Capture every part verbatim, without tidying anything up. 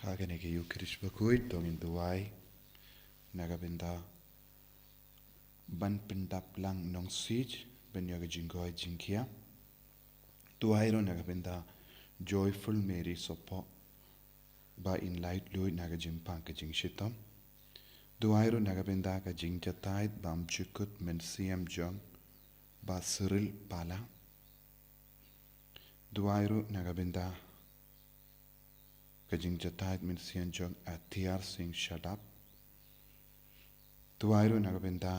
Ha kane ka Eucharist bakhuid to ngin duwai na ka bynta ban pyndap lang nongsiej ban ïoh ka jingkoit jingkhiah. Duwai ruh na ka bynta Joyful Mary Sopoh ba in laitluid na ka jingpang ka jingshitom. Duwai ruh na ka bynta ka jingjataid bymjukut mynsiem jong Bah Cyril Pala. Duwai ruh na ka bynta ka jingjataid mynsiem jong Athiar Singh Shadap. Duwai ruh na ka bynta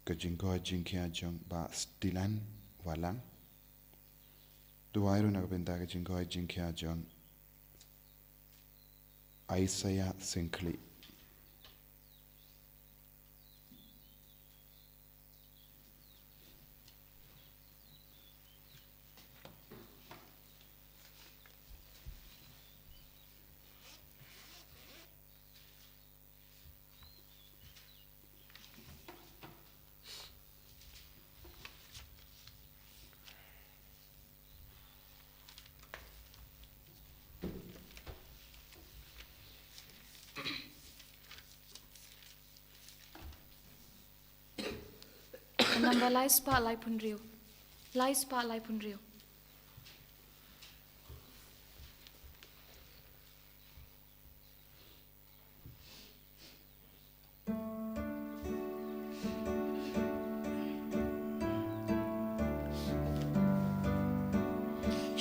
ka jingkoit jingkhiah jong Bah Stilan Walang. Duwai ruh na ka bynta ka jingkoit jingkhiah jong Isaiah Singkli. Namba lai spah lai phew hynriew. Lai spah lai phew hynriew.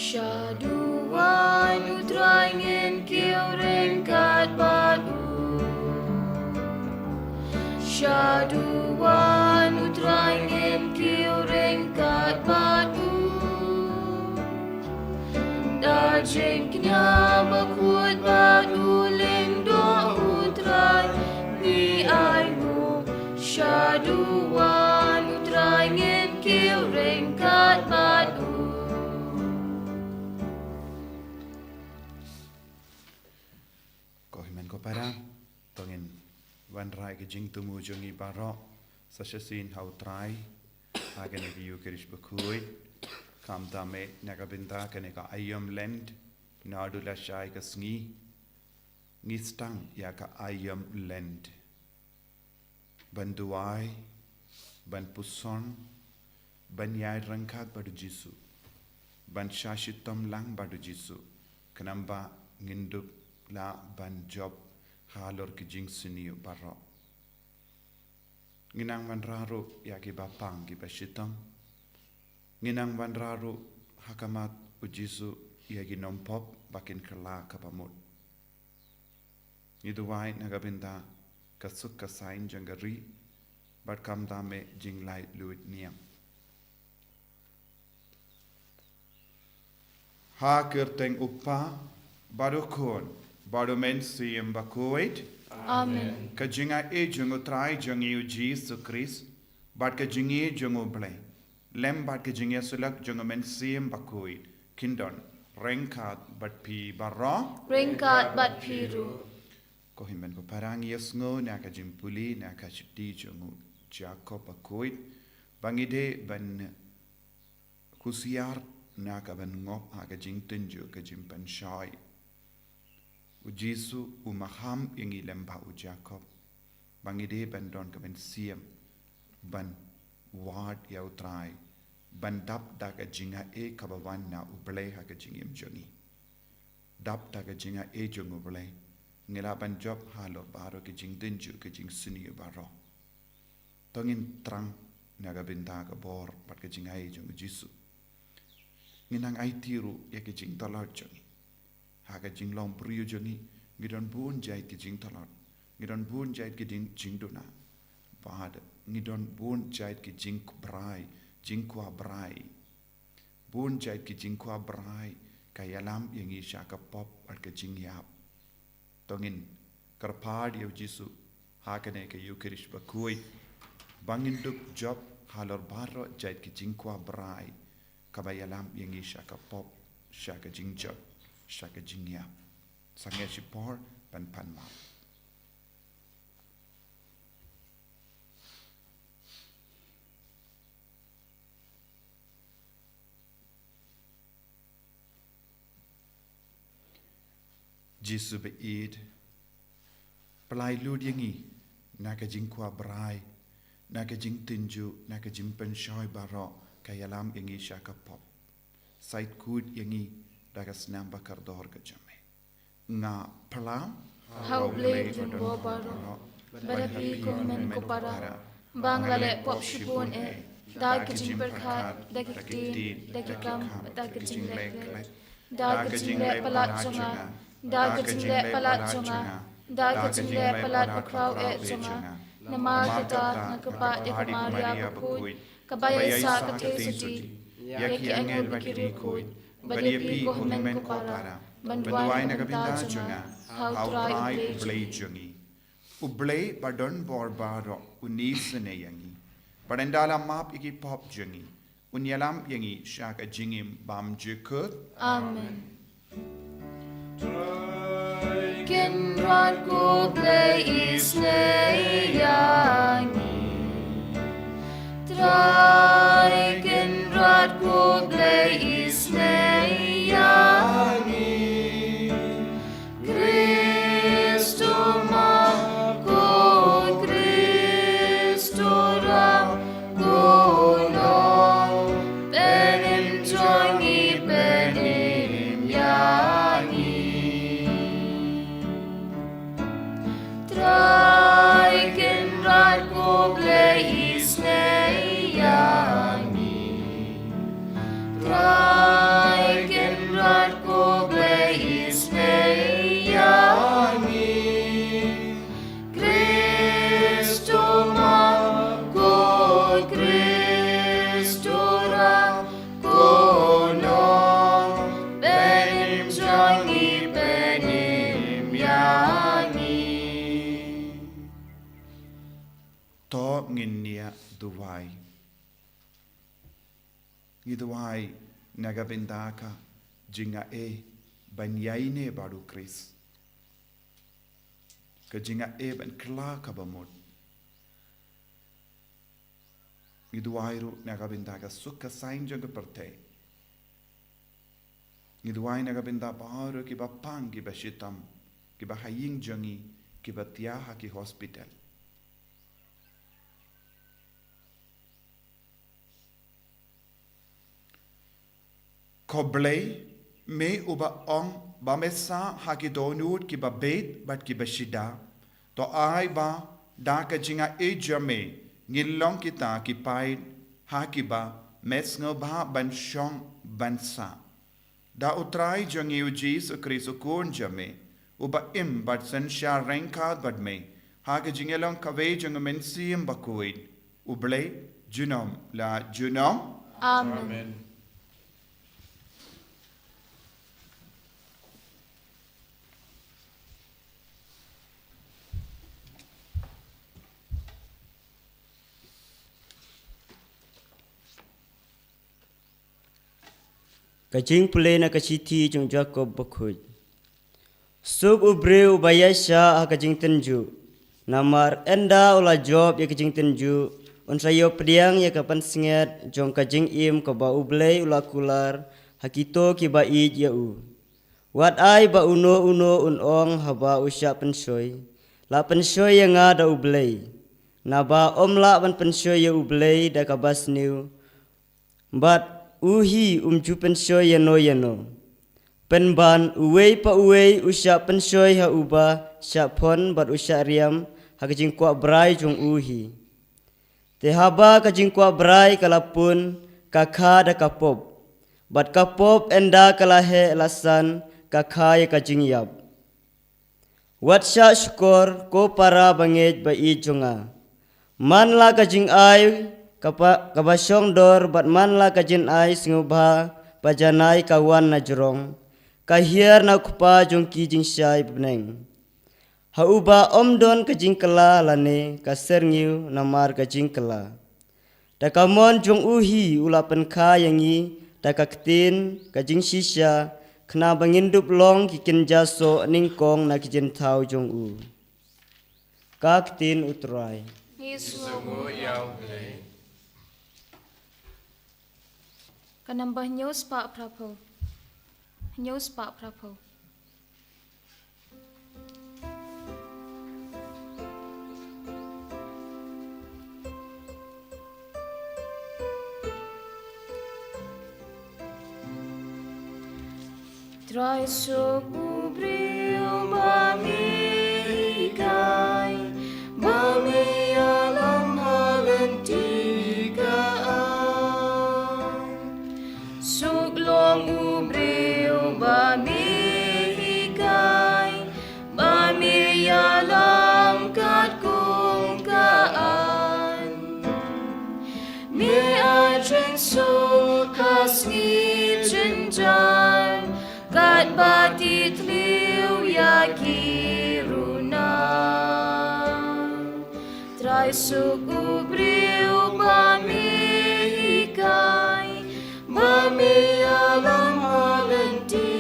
Shaduwan u Trai ngin kiew ryngkat bad u. Shaduwan u Trai ngin kiew ryngkat bad u. Da jingkñia bakhuid bad u lyngdoh u Trai ngi ainguh. Shaduwan u Trai ngin kiew ryngkat bad u. Ko hynmen ko para, to ngin wanrah ïa ka jingthmu jong ngi baroh sa shisien ha u Trai ha kane ka Eucharist bakhuid. Khamtam eh na ka bynta kane ka aïom Lent naduh lashai ka sngi ngi sdang ïa ka aïom Lent ban duwai, ban puson, ban ïaid ryngkat bad u Jisu, ban shah shitom lang bad u Jisu, khnang ba ngin dup lah ban jop halor ki jingsniew baroh. Ngin nang wanrah ruh ïa kiba pang kiba shitom. Ngin nang wanrah ruh ha khmat u Jisu ïa ki nongpop ba kin kylla kaba mut. Ngi duwai na ka bynta ka suk ka saiñ jong ka ri bad khamtam eh jinglaitluid niam. Ha ka kyrteng u Kpa bad u Khun bad u Mynsiem Bakhuid. Amen. Ka jingaiei jong u Trai jong ngi u Jisu Khrist bad ka jingïeit jong u Blei lem bad ka jingïasyllok jong u Mynsiem Bakhuid kin don ryngkat bad phi baroh. Ryngkat bad phi ruh. Ko hynmen ko para, ngi ïasngew na ka jingpule na ka shithi jong u Jakob bakhuid ba ngi dei ban husiar na ka ban ngop ha ka jingtynjuh ka jingpynshoi. U Jisu u maham ïa ngi lem bad u Jakob ba ngi dei ban don ka mynsiem ban wad ïa u Trai, ban dap da ka jingaiei kaba wan na u Blei ha ka jingim jong ngi. Dap da ka jingaiei jong u Blei ngi lah ban jop halor baroh ki jingtynjuh ki jingsniew baroh. To ngin thrang na ka bynta ka bor bad ka jingaiei jong u Jisu. Ngin nang aiti ruh ïa ki jingtlot jong ngi. Ha ka jinglong briew jong ngi ngi don bun jait ki jingtlot, ngi don bun jait ki jing- jingduna bad ngi don bun jait ki jingkhublei, jingkhublei. Bun jait ki jingkhublei ka ïalam ïa ngi sha ka pop bad ka jingïap. To ngin kyrpad ïa u Jisu ha kane ka Eucharist bakhuid ba ngin dup jop halor baroh jait ki jingkhublei kaba ïalam ïa ngi sha ka pop, sha ka jingjop, sha ka jingïap. Sangeh shipor ban pan map. Jisu ba ïeit, pyllait lut ïa ngi na ka jingkwah brai, na ka jingtynjuh, na ka jingpynshoi baroh ka ïalam ïa ngi sha ka pop. Sait kut ïa ngi da ka snam ba kordor ka jong me. Nga pyrshang ha U Blei Jong U Baroh, bad ha phi ko hynmen ko para, ba nga la leh pop shibun eh, da ka jingpyrkhat, da ki ktien, da ki kam, da ka jingleh khleh, da ka jingleh palat jong nga, da ka jingleh palat jong nga, da ka jingleh palat bakhraw eh jong nga. Namar kata nga kyrpad ïa ka Maria bakhuid, kaba ïaisah ka theisotti ïa ki angel bad ki riewkhuid, bad ïa phi ko hynmen ko para, ban duwai na ka bynta jong nga ha U Trai U Blei jong ngi. U Blei ba don bor baroh un isynei ïa ngi, bad ynda la map ïa ki pop jong ngi, un ïalam ïa ngi sha ka jingim bymjukut. Amen. Trai Kynrad ko Blei isynei ïa ngi. Trai Kynrad ko Blei isynei ïa ngi. Khrist u ma ko Khrist u rang ko nongpynim jong ngi, pynim ïa ngi. Trai Kynrad ko Blei isynei ïa ngi. Trai Kynrad ko Blei isynei ïa ngi. Khrist u ma ko Khrist u rang ko nongpynim jong ngi, pynim ïa ngi. To ngin ïa duwai. Ngi duwai na ka bynta ka jingaiei ban ïaineh bad U Khrist, ka jingaiei ban kylla ka bamut. Ngi duwai ruh na ka bynta ka suk ka saiñ jong ka pyrthei. Ngi duwai na ka bynta baroh kiba pang, kiba shitom, kiba ha ïing jong ngi, kiba thiah ha ki hospital. Ko Blei, me uba ong ba me sah ha ki dohnud kiba beit bad kiba shida, to ai ba da ka jingaiei jong me ngin long kita ki paid ha kiba me sngewbha ban shong ban sah. Da U Trai jong ngi U Jisu Khrist U Khun jong me, uba im bad synshar ryngkat bad me ha ka jingïalong kawei jong U Mynsiem Bakhuid, U Blei junom la junom. Amen. Amen. Ka jingpule na ka shithi jong u Jakob bakhuid. Suk u briew uba ïaishah ha ka jingtynjuh, namar ynda u la jop ïa ka jingtynjuh, un sa ïoh pdiang ïa ka pansngiat jong ka jingim kaba U Blei u la kular ha kito kiba ïeit ïa u. Wat ai ba uno uno un ong haba u shah pynshoi, la pynshoi ïa nga da U Blei. Naba ym lah ban pynshoi ïa U Blei da kaba sniew, bad u hi um ju pynshoi ïano ïano. Pynban uwei pa uwei u shah pynshoi ha uba shah phon bad u shah riam ha ka jingkwah brai jong u hi. Te haba ka jingkwah brai ka la pun, ka kha da ka pop, bad ka pop ynda ka la heh la san, ka kha ïa ka jingïap. Wat shah shukor, ko para bangeit ba ïeit jong nga. Man la ka jingai kaba, kaba shongdor, bad man la ka jingai sngewbha ba janai ka wan na jrong, ka hiar na U Kpa jong ki jingshai bneng, ha uba ym don ka jingkylla lane ka syrngiew namar ka jingkylla. Da ka mon jong u hi u la pynkha ïa ngi da ka ktien ka jingshisha, khnang ba ngin dup long ki kynja soh nyngkong na ki jingthaw jong u. Ka ktien U Trai. Ngi sngewnguh ïa U Blei. Ka namba hynñiew spah phraphew. Hynñiew spah phraphew. Trai suk u briew ba me hikai, ba me ïalam ha lynti ka aiñ. Suk long u briew ba me hikai, ba me ïalam katkum ka aiñ. Me ai jingsuk ha sngi jynjar, katba tip thliew ïa ki runar. Trai suk u briew ba me hikai, ba me ïalam ha lynti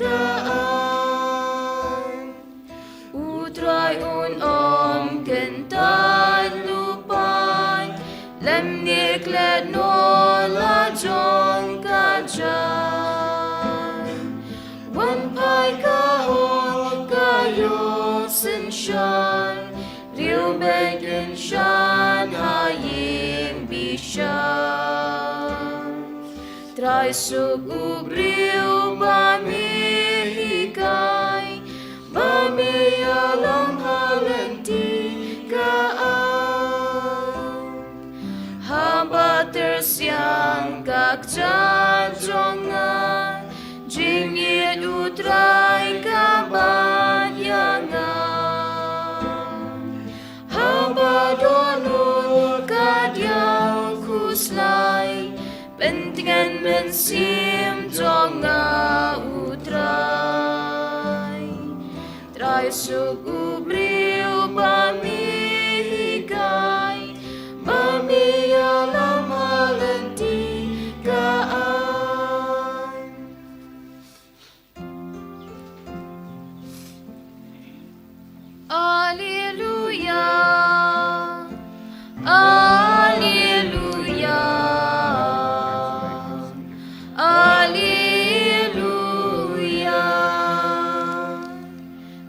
ka aiñ. U Trai un ym kyntait lypa, lymne klet noh la jong ka jaiñ. Wan phai, ka ong, ka ïoh synshar, riewbeiñ kynshan ha ïing bishar. Trai suk u briew ba me hikai, ba me ïalam ha lynti ka aiñ. Haba tyrsiang ka kjat jong nga, jingïeit u Trai ka bat ïa nga. Haba dohnud ka diaw khuslai, pyntngen mynsiem jong nga u Trai. Trai suk u briew ba me hikai, ba me ïalam ha lynti ka aiñ. Alleluia, alleluia, alleluia.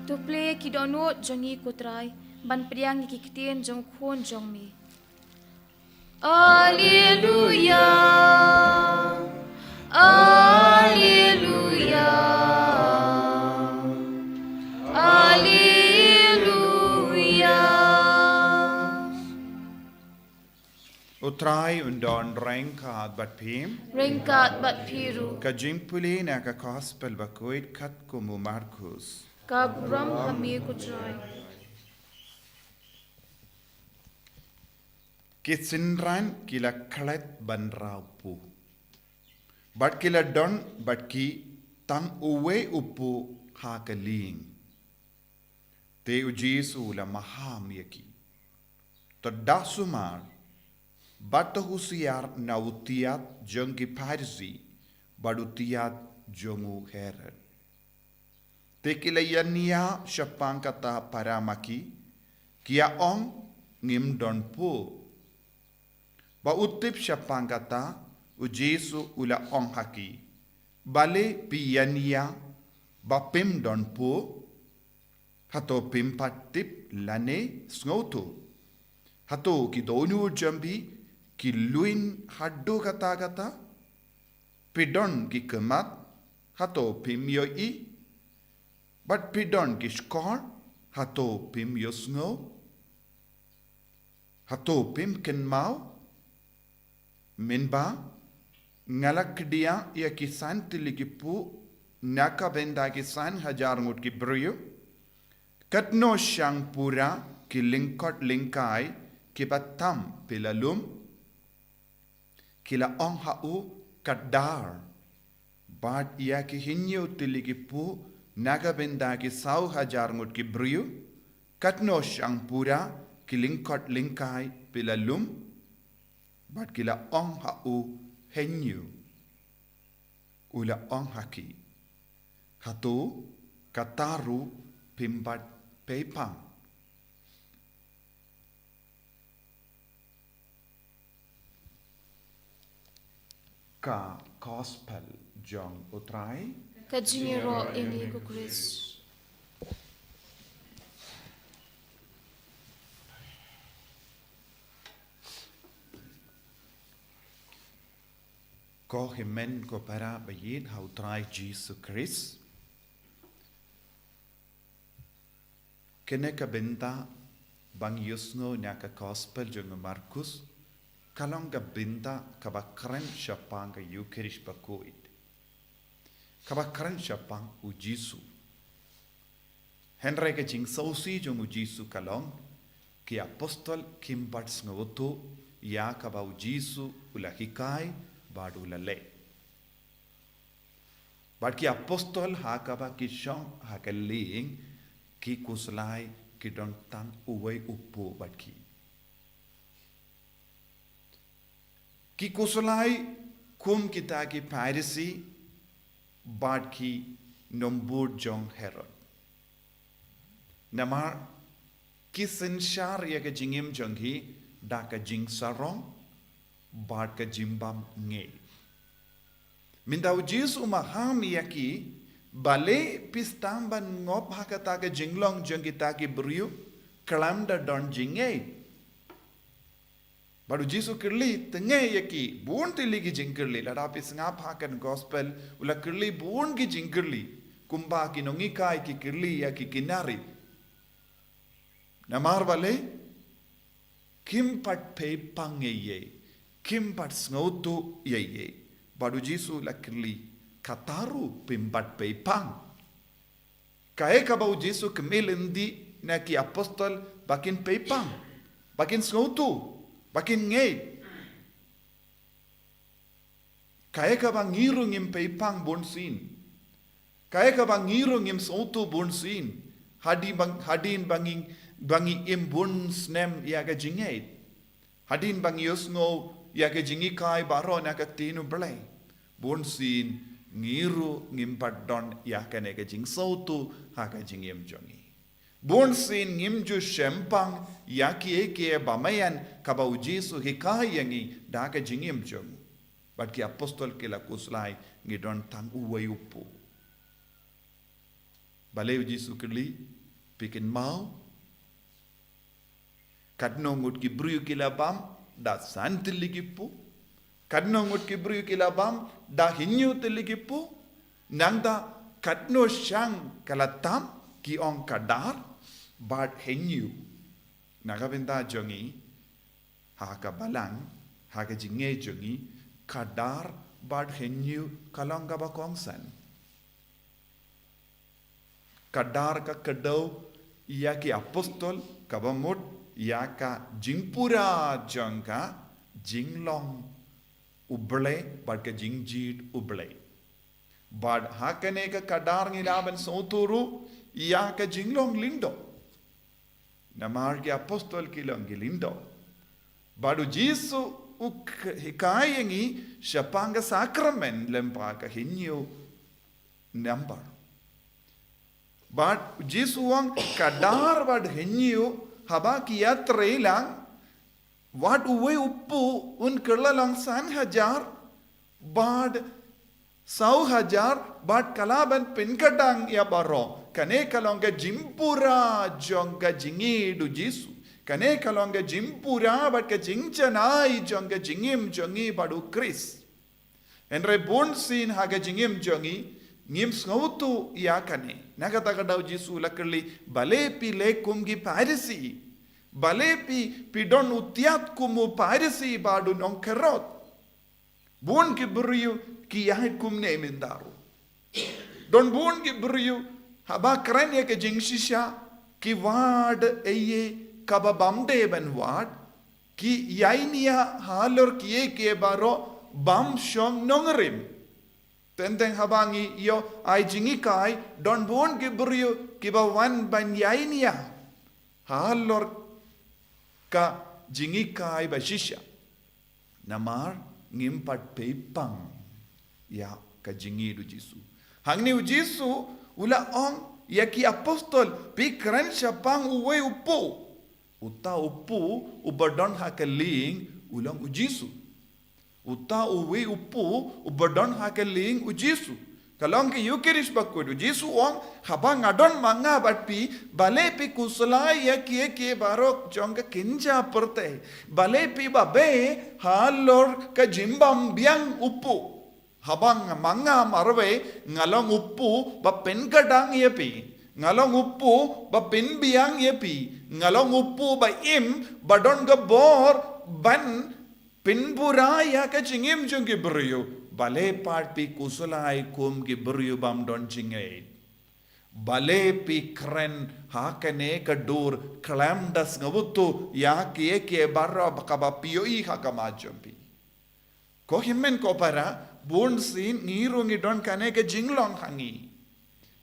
To plie ki dohnud jong ngi ko Trai, ban pdiang ïa ki ktien jong u Khun jong me. Alleluia, alleluia, alleluia. U Trai un don ryngkat bad phi. Ryngkat bad phi ruh. Ka jingpule na ka Gospel bakhuid katkum u Markus. Ka burom ha me ko Trai. Ki synran ki la klet ban rah u puh, bad ki la don bad ki tang uwei u puh ha ka lieng. Te u Jisu u la maham ïa ki: To da sumar bad to husiar na u tiat jong ki Pharisi bad u tiat jong u Herod. Te ki la ïañia shaphang kata para ma ki, ki ïa ong: Ngim don puh. Ba u tip shaphang kata, u Jisu u la ong ha ki: Balei phi ïañia ba phim don puh? Hato phim pat tip lane sngewthuh? Hato ki dohnud jong phi ki luin haduh katta katta? Phi don ki khmat, hato phim ïohi? Bad phi don ki shkor, hato phim ïohsngew? Hato phim kynmaw mynba nga la khie ïa ki san tylli ki puh na ka bynta ki san hajar ngut ki briew? Katno shang pura ki lyngkot lyngkai kiba tam phi la lum? Ki la ong ha u: Khatdar. Bad ïa ki hynñiew tylli ki puh na ka bynta ki saw hajar ngut ki briew, katno shang pura ki lyngkot lyngkai phi la lum? Bad ki la ong ha u: Hynñiew. U la ong ha ki: Hato kata ruh phim pat pei pang? Ka Gospel jong u Trai. Ka jingïaroh ïa ngi ko Khrist. Ko hynmen ko para ba ïeit ha u Trai Jisu Khrist. Kane ka bynta ba ngi ïohsngew na ka gospel jong u Markus, ka long ka bynta kaba kren shaphang ka Ïukharist bakhuid. Kaba kren shaphang u Jisu. Hynrei ka jingsngewsih jong u Jisu ka long, ki apostol kim pat sngewthuh ïa kaba u Jisu u la hikai bad u la leh. Bad ki apostol ha kaba ki shong ha ka lieng, ki khuslai ki don tang uwei u pud bad ki. Ki khuslai kum kita ki Pharisi bad ki nongbud jong Herod. Namar ki synshar ïa ka jingim jong ki da ka jingsarong bad ka jingbymngeit. Mynta u Jisu u maham ïa ki, balei phi sdang ban ngop ha kata ka jinglong jong kita ki briew, khlem da don jingngeit. Bad u Jisu u kylli tang ïa ki, bun tylli ki jingkylli, lada phi sngap ha ka gospel, u la kylli bun ki jingkylli, kumba ki nonghikai ki kylli ïa ki ki nari. Namar balei, kim pat peit pang ïa ei, kim pat sngewthuh ïa ei. Bad u Jisu u la kylli, kata ruh phim pat peit pang. Kaei kaba u Jisu u khmih lynti na ki apostol ba kin peit pang, ba kin sngewthuh, ba kin ngeit. Kaei kaba ngi ruh ngim peit pang bunsien. Kaei kaba ngi ruh ngim sngewthuh bunsien. Hadien ba, hadien ba ngi, ba ngi im bun snem ïa ka jingngeit. Hadien ba ngi ïohsngew ïa ka jinghikai baroh na ka ktien u Blei. Bunsien ngi ruh ngim pat don ïa kane ka jingsngewthuh ha ka jingim jong ngi. Bunsien ngim ju shem pang ïa kiei kiei ba maïan kaba u Jisu u hikai ïa ngi da ka jingim jong u. Bad ki apostol ki la khuslai ngi don tang uwei u pud. Balei u Jisu u kylli, phi kynmaw? Katno ngut ki briew ki la bam, da san tylli ki pud. Katno ngut ki briew ki la bam, da hynñiew tylli ki pud. Nangta katno shang ka la tam, ki ong khadar bad hynñiew. Na ka bynta jong ngi, ha ka balang, ha ka jingngeit jong ngi, khadar bad hynñiew ka long kaba kongsan. Khadar ka kdew ïa ki apostol, kaba mut ïa ka jingpura jong ka jinglong U Blei bad ka jingjied U Blei. Bad ha kane ka khadar ngi lah ban sngewthuh ruh ïa ka jinglong lyngdoh. Namar ki apostol ki long ki lyngdoh. Bad u Jisu u k-, hikai ïa ngi shaphang ka sakramen lyngba ka hynñiew nambar. Bad u Jisu u ong khadar bad hynñiew haba ki ïatrei lang, wat uwei u pud un kylla long san hajar bad saw hajar bad ka lah ban pynkhatdang ïa baroh. Kane ka long ka jingpura jong ka jingïeit u Jisu. Kane ka long ka jingpura bad ka jingjanai jong ka jingim jong ngi bad u Khrist. Hynrei bunsien ha ka jingim jong ngi, ngim sngewthuh ïa kane. Na kata ka daw u Jisu u la kylli, balei phi leh kum ki Pharisi? Balei phi, phi don u tiat kum u Pharisi bad u nong Herod? Bun ki briew ki ïaid kumne mynta ruh. Don bun ki briew haba kren ïa ka jingshisha ki wad ei ei kaba bym dei ban wad, ki ïaineh halor kiei kiei baroh bym shong nongrim. Teng teng haba ngi ïoh ai jinghikai, don bun ki briew kiba wan ban ïaineh halor ka jinghikai ba shisha. Namar ngim pat peit pang ïa ka jingïeit u Jisu. Hangne u Jisu u la ong ïa ki apostol, phi kren shaphang uwei u pud. Uta u pud uba don ha ka lieng u long u Jisu. Uta uwei u pud uba don ha ka lieng u Jisu. Ka long ka Ïukharist bakhuid, u Jisu u ong, haba nga don ma nga bad phi, balei phi khuslai ïa kiei kiei baroh jong ka kynja pyrthei? Balei phi babe halor ka jingbym biang u pud? Haba nga ma nga marwei nga long u pud ba pynkhatdang ïa phi, Nga long u pu ba pynbiang ïa phi. Nga long u pu ba im, ba don ka bor ban pynbura ïa ka jingim jong ki briew. Balei pat phi khuslai kum ki briew bym don jingngeit? Balei phi kren ha kane ka dur khlem da sngewthuh ïa kiei kiei baroh ba kaba phi ïohi ha khmat jong phi? Ko hynmen ko para, bun sien ngi ruh ngi don kane ka jinglong ha ngi.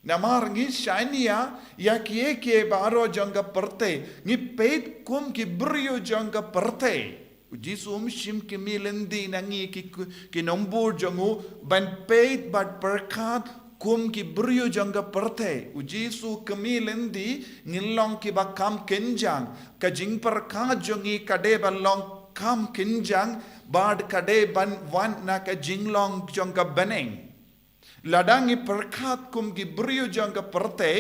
Namar ngi shaniah ïa kiei kiei baroh jong ka pyrthei, ngi peit kum ki briew jong ka pyrthei. U Jisu um shym kynmaw lynti na ngi ki, ki nongbud jong u ban peit bad pyrkhat kum ki briew jong ka pyrthei. U Jisu kynmaw lynti ngin long kiba kham kynjang, ka jingpyrkhat jong ngi ka dei ban long kham kynjang bad ka dei ban wan na ka jinglong jong ka bneng. Lada ngi pyrkhat kum ki briew jong ka pyrthei,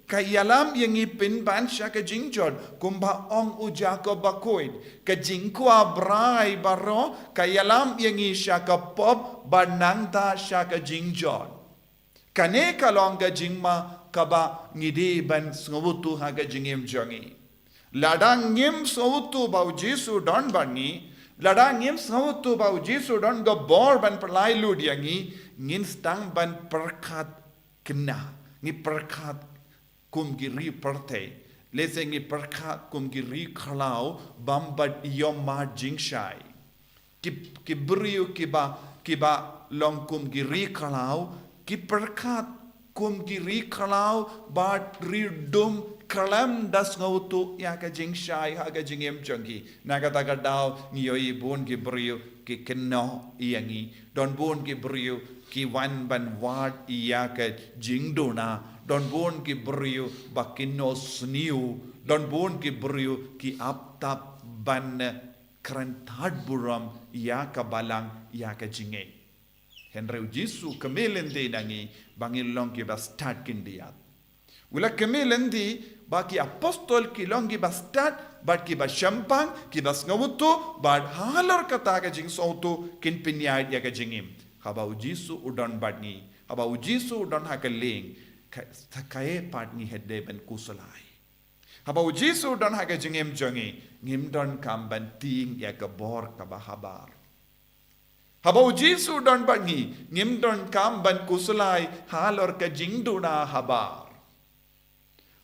ka ïalam ïa ngi pynban sha ka jingjot, kumba ong u Jakob bakhuid. Ka jingkwah brai baroh ka ïalam ïa ngi sha ka pop bad nangta sha ka jingjot. Kane ka long ka jingma kaba ngi dei ban sngewthuh ha ka jingim jong ngi. Lada ngim sngewthuh ba u Jisu don bad ngi, lada ngim sngewthuh ba u Jisu don ka bor ban pynlait lut ïa ngi, ngin sdang ban pyrkhat kynja, ngi pyrkhat kum ki ri pyrthei, lehse ngi pyrkhat kum ki ri khlaw bym pat ïoh mad jingshai. Ki, ki briew kiba, kiba long kum ki ri khlaw, ki pyrkhat kum ki ri khlaw bad ri dum khlem da sngewthuh ïa ka jingshai ha ka jingim jong ki. Na kata ka daw ngi ïohi bun ki briew ki kynnoh ïa ngi. Don bun ki briew ki wan ban wad ïa ka jingduna. Don bun ki briew ba ki nosniew. Don bun ki briew ki ap tap ban kren tad burom ïa ka balang ïa ka jingngeit. Hynrei u Jisu kynmaw lynti na ngi ba ngin long kiba stad khyndiat. U la kynmaw lynti ba ki apostol ki long kiba stad bad kiba shemphang, kiba sngewthuh bad halor kata ka jingsngewthuh kin pynïaid ïa ka jingim. Haba u Jisu u don bad ngi, haba u Jisu u don ha ka lieng, ka, kaei pat ngi hap dei ban khuslai? Haba u Jisu u don ha ka jingim jong ngi, ngim donkam ban tieng ïa ka bor kaba habar. Haba u Jisu u don bad ngi, ngim donkam ban khuslai halor ka jingduna habar.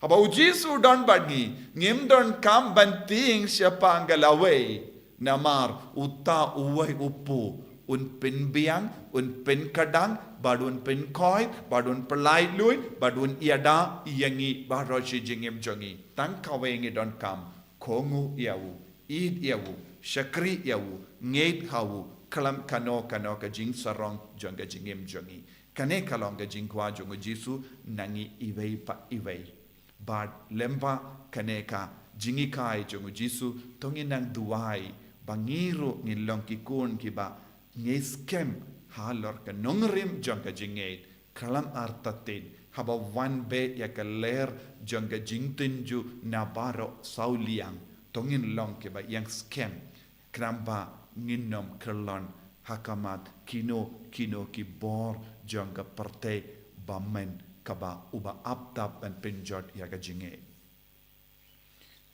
Haba u Jisu u don bad ngi, ngim donkam ban tieng shaphang ka lawei. Namar uta uwei u pu un pynbiang, un pynkhatdang, bad un pynkhoit, bad un pynlait luid, bad un ïada ïa ngi baroh shi jingim jong ngi. Tang kawei ngi donkam, kohnguh ïa u, ïeit ïa u, shakri ïa u, ngeit ha u, khlem kano kano ka jingsarong jong ka jingim jong ngi. Kane ka long ka jingkwah jong u Jisu na ngi iwei pa iwei. Bad lyngba kane ka jinghikai jong u Jisu, to ngin nang duwai ba ngi ruh ngin long ki khun kiba ngi skhem halor ka nongrim jong ka jingngeit, khlem artatien, haba wan beit ïa ka lyer jong ka jingtynjuh na baroh saw liang, to ngin long kiba ïeng skhem, khnang ba ngin ym khyllon ha khmat kino kino ki bor jong ka pyrthei bymman kaba u ba ap tap ban pynjot ïa ka jingngeit.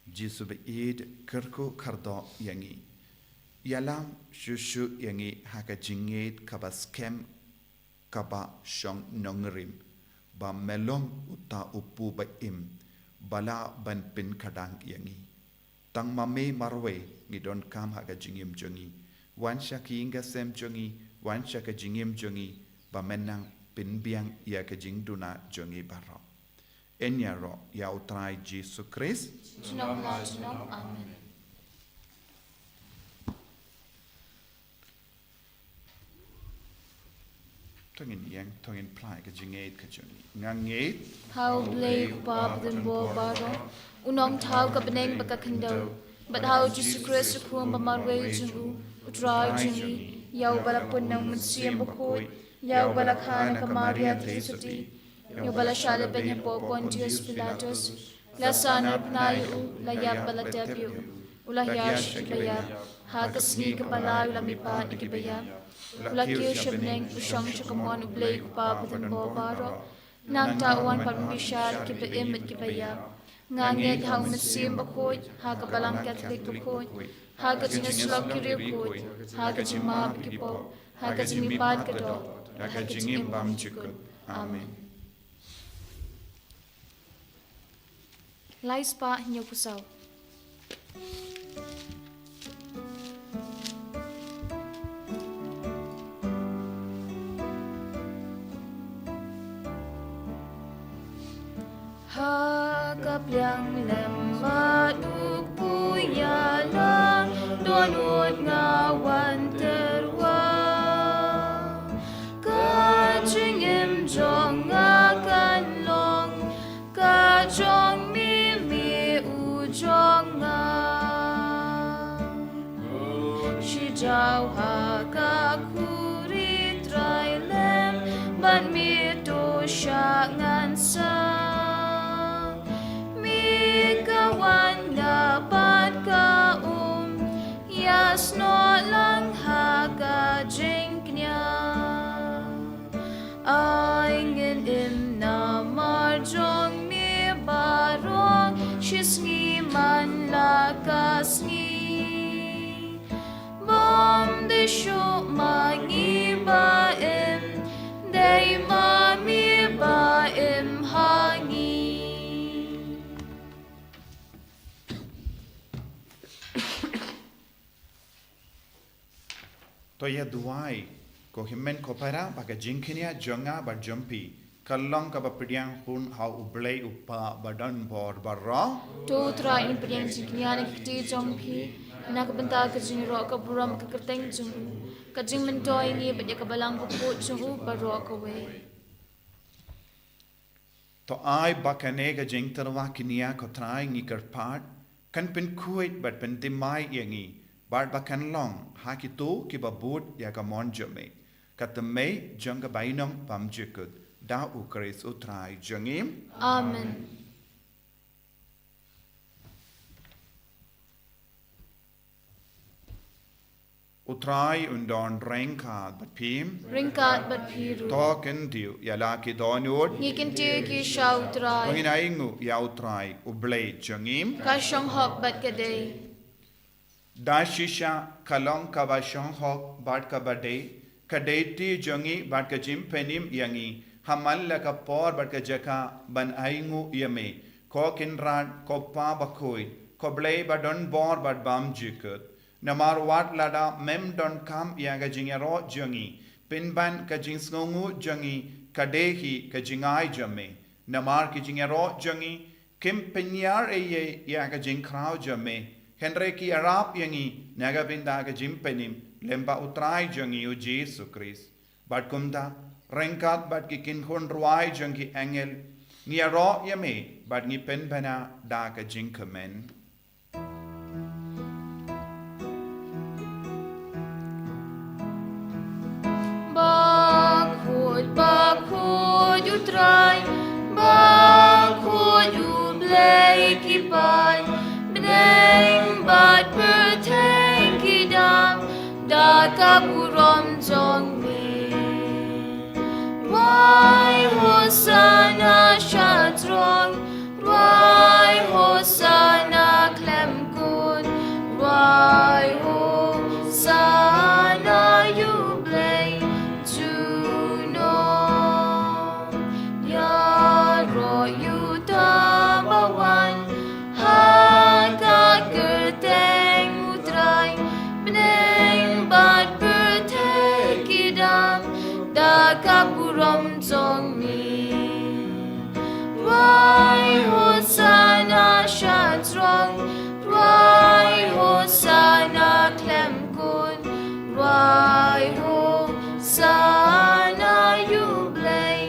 Jisu ba ïeit, kyrkhu kyrdoh ïa ngi. Ïalam shuh shuh ïa ngi ha ka jingngeit kaba skhem, kaba shong nongrim, ba me long uta u pu ba im, ba lah ban pynkhatdang ïa ngi. Tang ma me marwei ngi donkam ha ka jingim jong ngi. Wan sha ka ïing ka sem jong ngi, wan sha ka jingim jong ngi, ba men nang pynbiang ïa ka jingduna jong ngi baroh. Yn ïaroh ïa u Trai Jisu Khrist. Junom la junom. Amen. To ngin ïeng, to ngin phla ïa ka jingngeit ka jong ngi. Nga ngeit ha U Blei U Kpa badonbor baroh, U Nongthaw ka bneng bad ka khyndew, bad ha U Jisu Khrist U Khun ba marwei jong U, U Trai jong ngi, ïa uba la pun na U Mynsiem Bakhuid, ïa uba la kha na ka Maria theisotti, ïa uba la shah lehbeiñ hapoh Pontius Pilatus, la sahnarphna ïa u, la ïap bad la tep ïa u, u la hiar sha kiba ïap, ha ka sngi kaba lai u la mihpat na kiba ïap, u la kiew sha bneng, u shong sha ka mon U Blei U Kpa badonbor baroh. Nangta u wan pat ban bishar kiba im bad kiba ïap. Nga ngeit ha u Mynsiem Bakhuid, ha ka Balang Katholik bakhuid, ha ka jingïasyllok ki riewkhuid, ha ka jingmap ki pop, ha ka jingmihpat ka doh, ha ka jingim bymjukut. Amen. Lai spah hynñiew phew saw. Ha ka pliang lem ba duk puya la, don ut nga wan tyrwa. Ka jingim jong nga kan long ka jong me, me u jong nga. Shi jaw ha ka khuri Trai lem, bad me to sha ngan sa. Me ka wan na bad ka um, ïasnoh lang ha ka jingkñia. Ai ngin im namar jong me baroh, shi sngi man la ka sngi. Bym dei shuh ma ngi ba im, dei ma me ba im ha ngi. To ïa duwai, ko hynmen ko para, ba ka jingkñia jong nga bad jong phi ka long kaba pdiang hun ha U Blei U Kpa ba don bor baroh. To U Trai un pdiang jingkñia na ki kti jong phi, na ka bynta ka jingïaroh ka burom ka kyrteng jong u, ka jingmyntoi ngi bad ïa ka Balang Bakhuid jong u baroh kawei. To ai ba kane ka jingtyrwa kñia, ko Trai, ngi kyrpad, kan pynkhuid bad pynthymmai ïa ngi, bad ba kan long ha kito kiba bud ïa ka mon jong me, ka tymmen jong ka bainong bymjukut, da U Khrist U Trai jong ngi. Amen. U Trai un don ryngkat bad phi. Ryngkat bad phi ruh. To khyndiat ïa la ki dohnud. Ngi kyntiew ki sha U Trai. To ngin ainguh ïa U Trai, U Blei jong ngi. Ka shong hok bad ka dei. Da shisha ka long kaba shong hok bad kaba dei, ka dei kti jong ngi bad ka jingpynim ïa ngi, ha man la ka por bad ka jaka ban ainguh ïa me, ko Kynrad, ko Pa Bakhuid, ko Blei ba don bor bad bymjukut. Namar wat lada mem donkam ïa ka jingïaroh jong ngi, pynban ka jingsngewnguh jong ngi ka dei hi ka jingai jong me. Namar ki jingïaroh jong ngi kim pynïar ei ei ïa ka jingkhraw jong me, hynrei ki ïarap ïa ngi na ka bynta ka jingpynim lem bad U Trai jong ngi U Jisu Khrist. Bad kumta, ryngkat bad ki kynhun rwai jong ki angel, ngi ïaroh ïa me bad ngi pynbna da ka jingkmen. Bakhuid, bakhuid U Trai, bakhuid U Blei ki paid, bneng bad pyrthei ki dap da ka burom jong me. Rwai Hosana sha tyrwa, rwai Hosana khlem kut, rwai Hosana ïa U Blei junom. Ïaroh ïa uta ba wan ha ka kyrteng U Trai, bneng bad pyrthei ki dap da ka burom jong me. Rwai Hosana sha tyrwa, rwai Hosana khlem kut, rwai Hosana ïa U Blei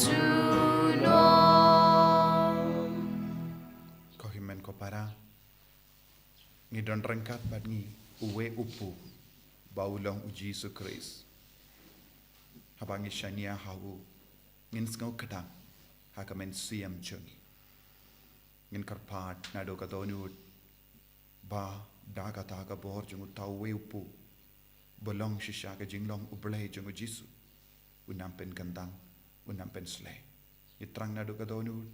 junom. Ko hynmen ko para, ngi don ryngkat bad ngi uwei u pu ba u long U Jisu Khrist. Haba ngi shaniah ha u, ngin sngew kdang ha ka mynsiem jong ngi. Ngin kyrpad naduh ka dohnud ba da kata ka bor jong uta uwei u pu, ba long shisha ka jinglong U Blei jong U Jisu, un nang pynkyntang, un nang pynsleh. Ngi thrang naduh ka dohnud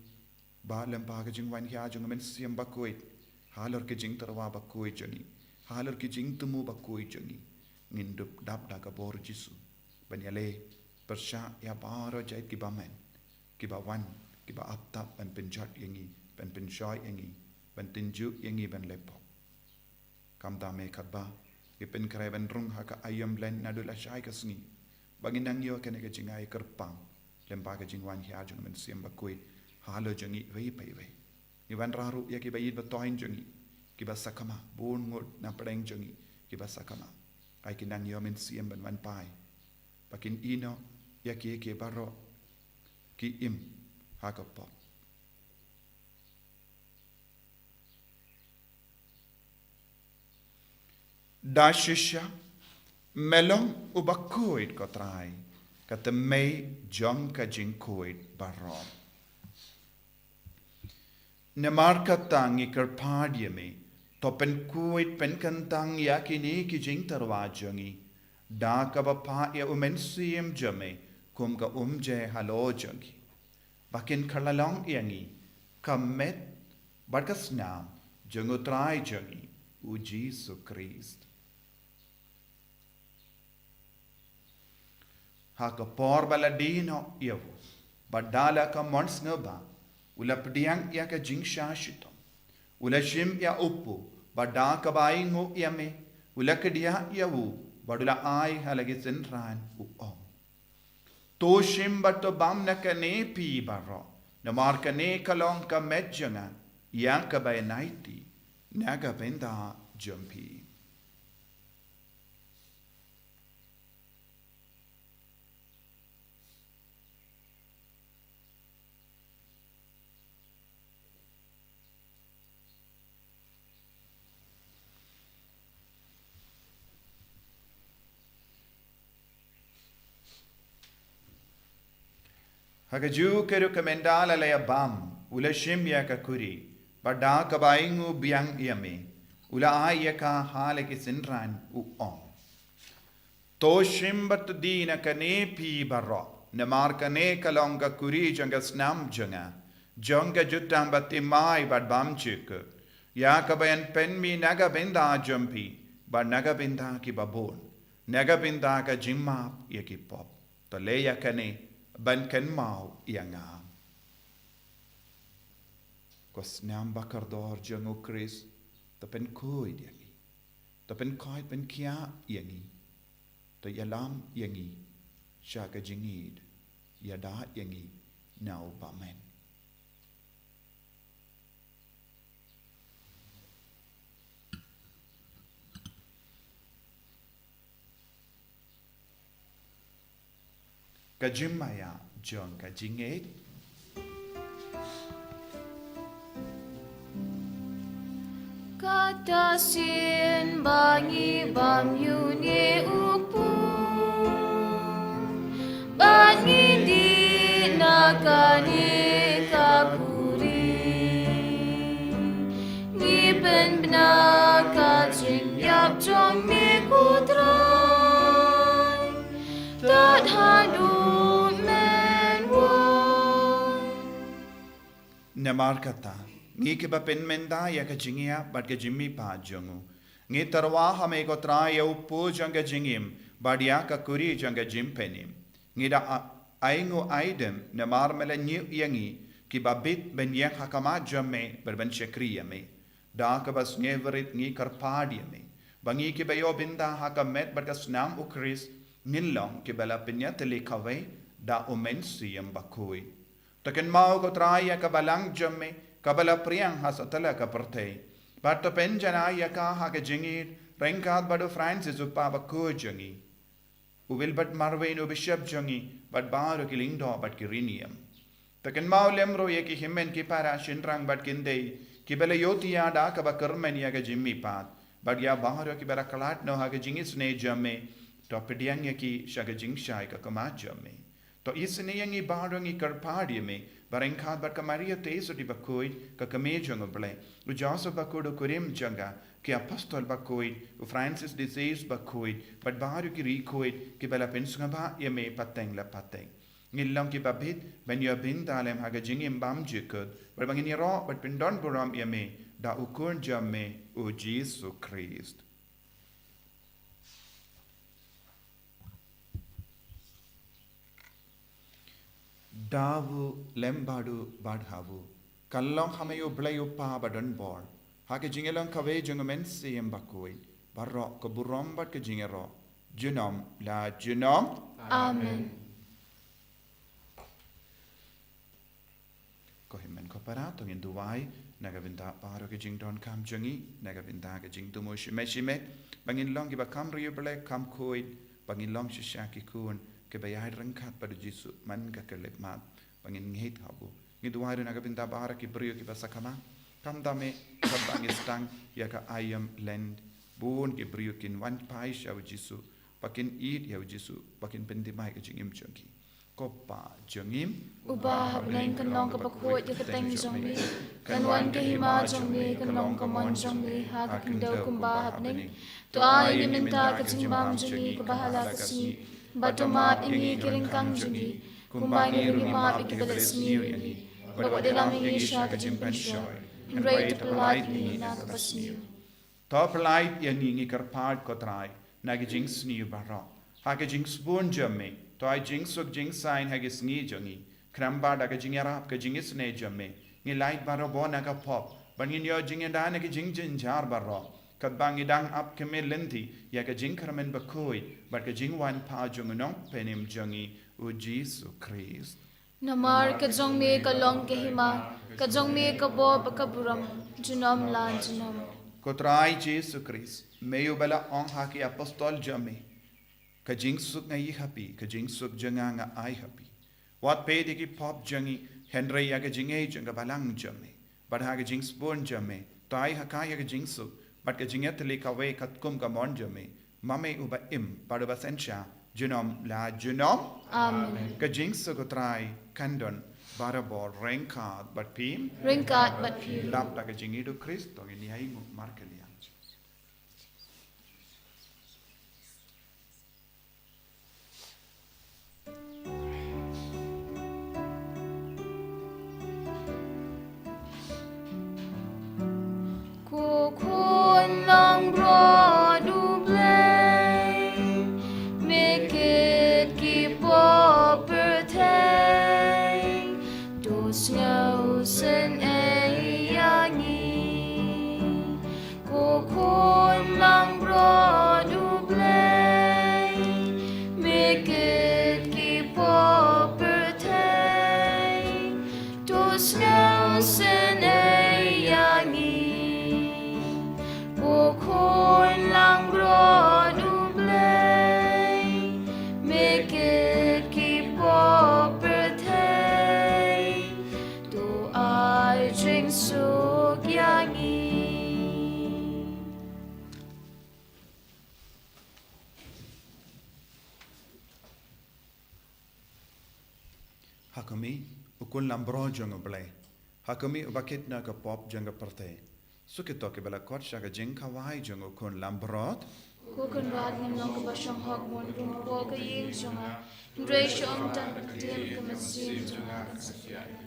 ba lyngba ka jingwan hiar jong u Mynsiem Bakhuid, halor ki jingtyrwa bakhuid jong ngi, halor ki jingthmu bakhuid jong ngi, ngin dup dap da ka bor Jisu ban ïaleh pyrshah ïa baroh jait ki bymman, ki ba wan, ki ba ap tap ban pynjot ïa ngi, ban pynshoi ïa ngi, ban tynjuh ïa ngi ban leh pop. Kumta me katba ngi pynkhreh ban rung ha ka aïom blen naduh lashai ka sngi, ba ngin nang ïoh kane ka jingai kyrpang lyngba ka jingwan hiar jong u Mynsiem Bakhuid halor jong ngi iwei pa iwei. Ngi wanrah ruh ïa ki ba ïeit ba thoiñ jong ngi, ki ba sakma, bun ngut na pdeng jong ngi ki ba sakma. Ai ki nang ïoh mynsiem ban wan phai, ba kin ïehnoh ïa ki, ki baroh ki im ha ka pop. Da shisha me long u bakhuid, ko Trai, ka thymmei jong ka jingkhuid baroh. Namar kata ngi kyrpad ïa me, to pynkhuid pynkyntang ïa kine ki jingtyrwa jong ngi da kaba phah ïa u Mynsiem jong me kum ka umjai halor jong ngi, ba kin kylla long ïa ngi ka met bad ka snam jong u Trai jong ngi u Jisu Khrist. Ha ka por ba la die noh ïa u, bad da la ka mon sngewbha, u la pdiang ïa ka jingshah shitom, u la shim ïa u kpu, bad da kaba ainguh ïa me, u la kdiah ïa u, bad u la ai ha la ki synran, u ong: To shim bad to bam na kane phi baroh, namar kane ka long ka met jong nga ïa kaba ïaid na ka bynta jong phi. Ha kajuh ka rukom ynda la ïa bam, u la shim ïa ka khuri, bad da kaba ainguh biang ïa me, u la ai ïa ka ha la ki synran, u ong: To shim bad to die na kane phi baroh, namar kane ka long ka khuri jong ka snam jong nga, jong ka jutang bathymmai bad bymjukut, ïa kaba yn pynmih na ka bynta jong phi, bad na ka bynta ki babun, na ka bynta ka jingmap ïa ki pop. To leh ïa kane ban kynmaw ïa nga. Ko snam bakordor jong u Khrist, to pynkhuid ïa ngi. To pynkhuid pynkhiah ïa ngi. To ïalam ïa ngi sha ka jingïeid, ïada ïa ngi na u bymman. Ka jingmaïa jong ka jingngeit. Kata sien ba ngi bam ïa une u kpu, ba ngi die na kane ka khuri, ngi pynbna ka jingïap jong me, ko Trai, tad haduh men wan. Namar kata, ngi kiba pynmynta ïa ka jingïap bad ka jingmihpat jong u, ngi tyrwa ha me, ko Trai, ïa u kpu jong ka jingim bad ïa ka khuri jong ka jingpynim. Ngi da a-, ainguh aidem namar me la ñiew ïa ngi kiba bit ban ïeng ha khmat jong me bad ban shakri ïa me. Da kaba sngewrit ngi kyrpad ïa me, ba ngi kiba ïoh bynta ha ka met bad ka snam u Khrist, ngin long kiba la pynïatylli kawei da u Mynsiem Bakhuid. To kynmaw, ko Trai, ïa ka balang jong me kaba la phriang ha satlak ka pyrthei, bad to pynjanai ïa ka ha ka jingïeid ryngkat bad u Francis u Kpa Bakhuid jong ngi, u Wilbert Marwein u Bishop jong ngi, bad baroh ki lyngdoh bad ki riewniam. To kynmaw lem ruh ïa ki hynmen ki para, shynrang bad kynthei kiba la ïohthiah da kaba kyrmen ïa ka jingmihpat, bad ïa baroh kiba la khlad noh ha ka jingisynei jong me. To pdiang ïa ki sha ka jingshai ka khmat jong me. To isynei ïa ngi baroh, ngi kyrpad ïa me, ba ryngkat bad ka Maria Theisotti Bakhuid, ka Kmie jong u Blei, u Joseph Bakhuid u kurim jong ka, ki Apostol Bakhuid, u Francis de Sales Bakhuid, bad baroh ki riewkhuid kiba la pynsngewbha ïa me pateng la pateng. Ngin long kiba bit ban ïa bynta lem ha ka jingim bymjukut, bad ba ngin ïaroh bad pyndonburom ïa me da u Khun jong me, u Jisu Khrist. Da u lem bad u bad ha u, ka long ha me u Blei u Kpa badonbor, ha ka jingïalong kawei jong u Mynsiem Bakhuid, baroh ka burom bad ka jingïaroh junom la junom. Amen. Ko hynmen ko para, to ngin duwai na ka bynta baroh ka jingdonkam jong ngi, na ka bynta ka jingthmu shimet shimet, ba ngin long kiba kham riewblei kham khuid, ba ngin long shisha ki khun kiba ïaid ryngkat bad u Jisu man ka khyllipmat, ba ngin ngeit ha u. Ngi duwai ruh na ka bynta baroh ki briew kiba sa kham, khamtam eh kaba ngi sdang ïa ka aïom Lent, bun ki briew kin wan phai sha u Jisu, ba kin ïeit ïa u Jisu, ba kin pynthymmai ka jingim jong ki. Ko Pa jong ngi, uba ha bneng, kan long kaba khuid ka kyrteng jong me, kan wan ka hima jong me, kan long ka mon jong me ha ka khyndew kumba ha bneng. To ai ïa ngi mynta ka jingbam jong ngi kaba ha la ka sngi, bad to map ïa ngi ki ryngkang jong ngi, kumba ngi ruh ngi map ïa kiba leh sniew ïa ngi, bad wat ïalam ïa ngi sha ka jingpynshoi, hynrei to pyllait ïa ngi na kaba sniew. To pyllait ïa ngi, ngi kyrpad ko Trai, na ki jingsniew baroh. Ha ka jingsbun jong me, to ai jingsuk jingsaiñ ha ki sngi jong ngi, khnang ba da ka jingïarap ka jingisynei jong me, ngin lait barabor na ka pop, bad ngin ïoh jingïada na ki jingjynjar baroh, katba ngi dang ap khmih lynti ïa ka jingkyrmen bakhuid bad ka jingwan phai jong u Nongpynim jong ngi, u Jisu Khrist. Namar ka jong me ka long ka hima, ka jong me ka bor bad ka burom, junom la junom. Ko Trai Jisu Khrist, me uba la ong ha ki apostol jong me, ka jingsuk nga ïoh ha phi, ka jingsuk jong nga nga ai ha phi. Wat peit ïa ki pop jong ngi, hynrei ïa ka jingaiei jong ka balang jong me. Bad ha ka jingsbun jong me, to ai ha ka ïa ka jingsuk bad ka jingïatylli kawei katkum ka mon jong me, ma me uba im bad uba synshar junom la junom. Amen. Ka jingsuk u Trai kan don barabor ryngkat bad phi. Ryngkat bad phi. Lap da ka jingïeit u Khrist to ngin ïa ainguh markylliang. Ko Khun langbrot U Blei, me kit ki pop pyrthei, to sngewsynei ïa ngi. Ko Khun langbrot U Blei, me kit ki pop pyrthei, to sngewsynei ïa ngi. Ko Khun langbrot U Blei, me kit ki pop pyrthei, to ai jingsuk ïa ngi. Ha khmih, u Khun langbrot jong U Blei. Ha khmih, uba kit na ka pop jong ka pyrthei. Suk ïa kito kiba la khot sha ka jingkhawai jong u Khun langbrot. Ko Kynrad, ngam long kaba shong hok ban rung hapoh ka ïing jong nga, hynrei shu ong tang ka ktien, ka mynsiem jong nga kan sa pyrthei.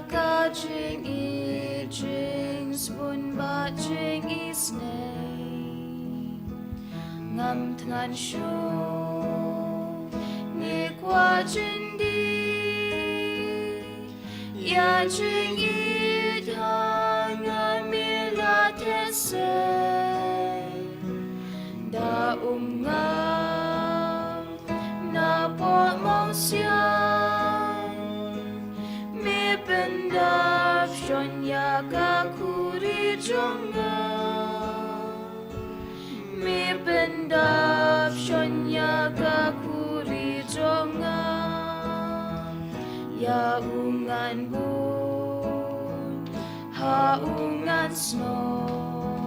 Ka jingïeit, jingsbun bad jingisynei. Ngam thngan shuh, ngi kwah jingdie. Ïa jingïeit ha nga me la theh sei. Da um nga na poh mawsiang, me pyndap shon ïa ka khuri jong nga. Me pyndap shon ïa ka khuri jong nga. Ïa u ngan bud ha u ngan snoh,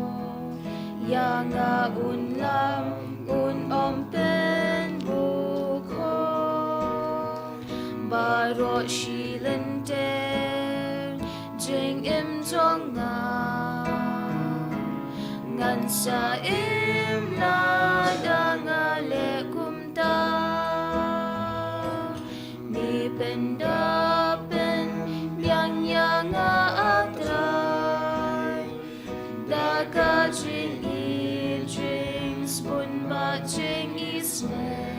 ïa nga un lam un ym pynbukor. Baroh shi lynter jingim jong nga, ngan sa im lada nga leh kumta. Me pyndap pynbiang ïa nga, A Trai, da ka jingïeit, jingsbun bad jingisynei.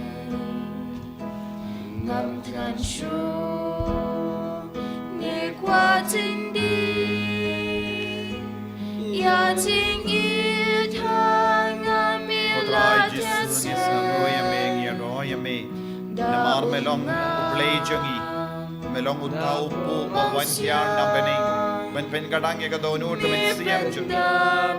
Ngam thngan shuh, ngi kwah jingdie. Ïa jingïeit ha nga me la theh sei. Ko Trai Jisu, ngi sngewnguh ïa me, ngi ïaroh ïa me. Namar me long U Blei jong ngi. Me long uta u kpu uba wan hiar na bneng ban pynkyrdan ïa ka dohnud ka mynsiem jong ngi.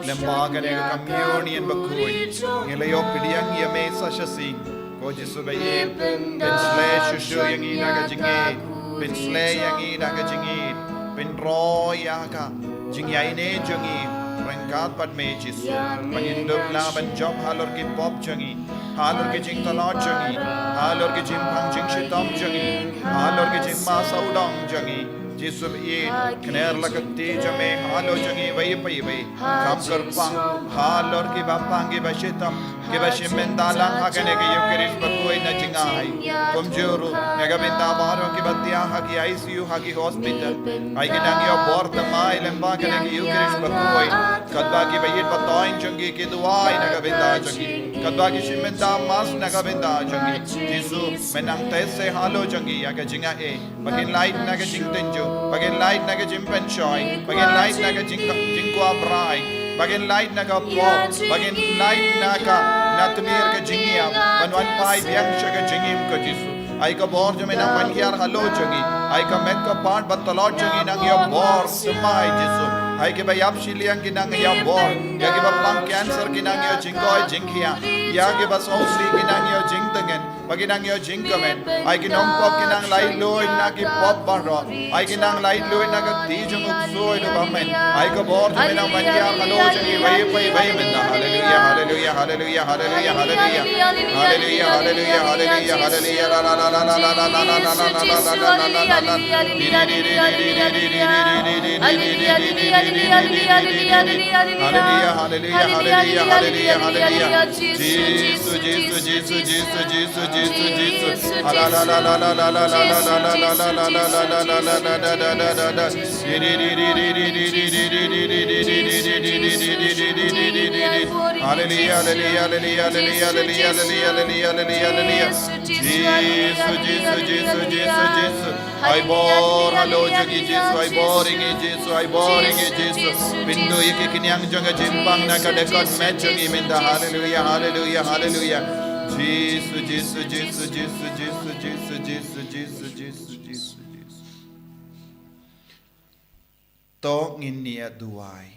Lyngba kane ka Komunion bakhuid, ngi la ïoh pdiang ïa me sa shisien. Ko Jisu ba ïeit, pynshlei shuh shuh ïa ngi da ka jingïeit. Pynshlei ïa ngi da ka jingïeit. Pynroi ïa ka jingïaineh jong ngi ryngkat bad me Jisu. Ba ngin dup lah ban jop halor ki pop jong ngi, halor ki jingtlot jong ngi, halor ki jingpang jingshitom jong ngi, halor ki jingma sawdong jong ngi. Jisu ba ïeit, kner la ka kti jong me halor jong ngi iwei pa iwei. Kham kyrpang halor kiba pang, kiba shitom, kiba shim bynta lang ha kane ka Ïukharist bakhuid na jingai. Kumjuh ruh na ka bynta baroh kiba thiah ha ki I C U, ha ki hospital. Ai ki nang ïoh bor thymmai lyngba kane ka Ïukharist bakhuid. Katba kiba ïeit ba thoiñ jong ki ki duwai na ka bynta jong ki, katba ki shim bynta mass na ka bynta jong ki. Jisu, me nang test halor jong ki ïa ka jingaiei. Ba kin lait na ka jingtynjuh, ba kin lait na ka jingpynshoi, ba kin lait na ka jing, jingkwah brai, ba kin lait na ka pop, ba kin lait na ka, na tmier ka jingïap, ban wan phai biang sha ka jingim, ko Jisu. Ai ka bor jong me nang ban hiar halor jong ngi. Ai ka met ka phad bad tlot jong ngi nang ïoh bor thymmai, Jisu. Ai kiba ïap shiliang ki nang ïoh bor. Ïa kiba pang cancer ki nang ïoh jingkoit jingkhiah. Ïa kiba sngewsih ki nang ïoh jingtngen. Ba ki nang ïoh jingkmen. Ai ki nongpop ki nang laitluid na ki pop baroh. Ai ki nang laitluid na ka kti jong u ksuid uba mih. Ai ka bor jong me nang ban hiar halor jong ngi iwei pa iwei mynta. Haleluya, haleluya, haleluya, haleluya, haleluya. Haleluya, haleluya, haleluya, haleluya. La, la, la, la, la. Haleluya, haleluya, haleluya, haleluya, haleluya. Jisu, Jisu, Jisu, Jisu, Jisu, Jisu, Jisu, Jisu. Ala, la, la, la. Haleluya, haleluya, haleluya. Jisu, Jisu, Jisu, Jisu, Jisu. Ai bor halor jong ngi Jisu, ai bor ïa ngi Jisu, ai bor ïa ngi Jisu. Pynduh ïa ki kynïang jong ka jingpang na ka dkhot met jong ngi mynta. Haleluya, haleluya, haleluya. Jisu, Jisu, Jisu, Jisu. To ngin ïa duwai.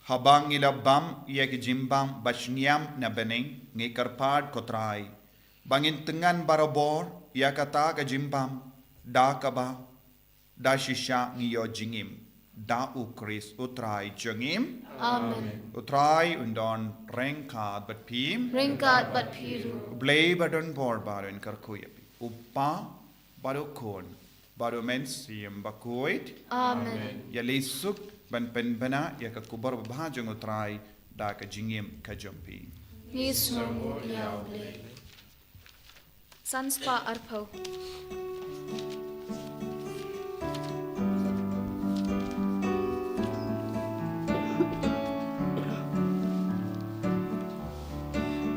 Haba ngi la bam ïa ki jingbam ba shngiam na bneng, ngi kyrpad ko Trai ba ngin tyngan barabor ïa kata ka jingbam, da kaba da shisha ngi ïoh jingim da U Khrist U Trai jong ngi. Amen. U Trai un don ryngkat bad phi. Ryngkat bad phi ruh. U Blei ba don bor baroh un kyrkhu ïa phi. U Kpa bad U Khun bad U Mynsiem Bakhuid. Amen. Ïa leit suk ban pynbna ïa ka khubor babha jong U Trai da ka jingim ka jong phi. Ngi sngewnguh ïa U Blei. San spah arphew.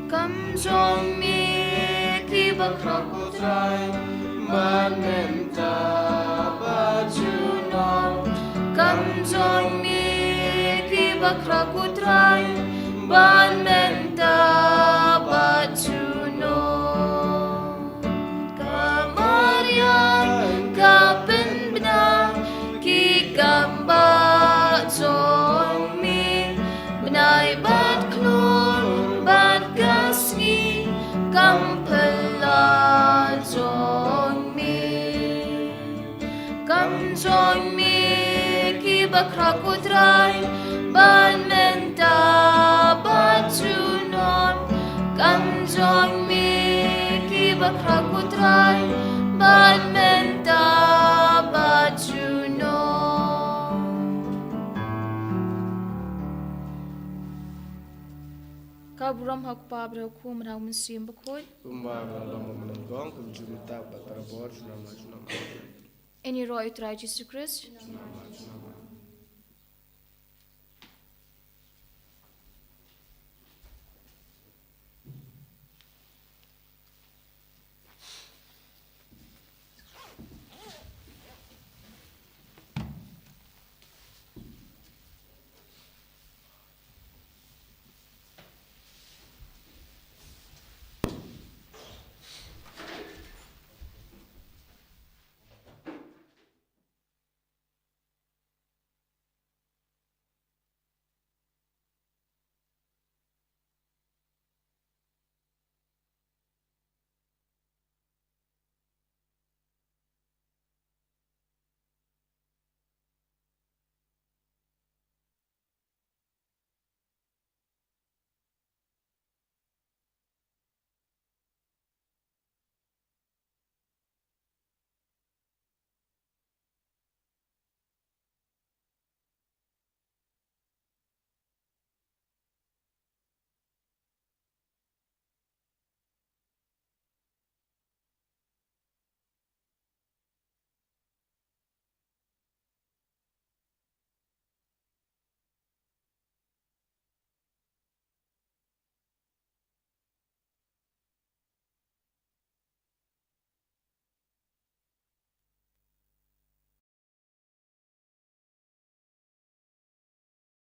Kam jong me ki bakhraw, ko Trai, bad mynta bad junom. Kam jong me ki bakhraw, ko Trai, bad mynta bad junom. Ka mariang ka pynbna ki kam ba jong me, bnai bad khlur bad ka sngi kam phylla jong me. Kam jong me ki bakhraw, ko Trai, bad mynta bad junom. Kam jong me ki bakhraw, ko Trai, bad mynta bad junom. Ka burom ha u Kpa, bad ha u Khun, bad ha u Mynsiem Bakhuid. Kumba ka la long mynnyngkong, kumjuh mynta bad barabor, junom la junom. Amen. Ïaroh ïa u Trai Jisu Khrist.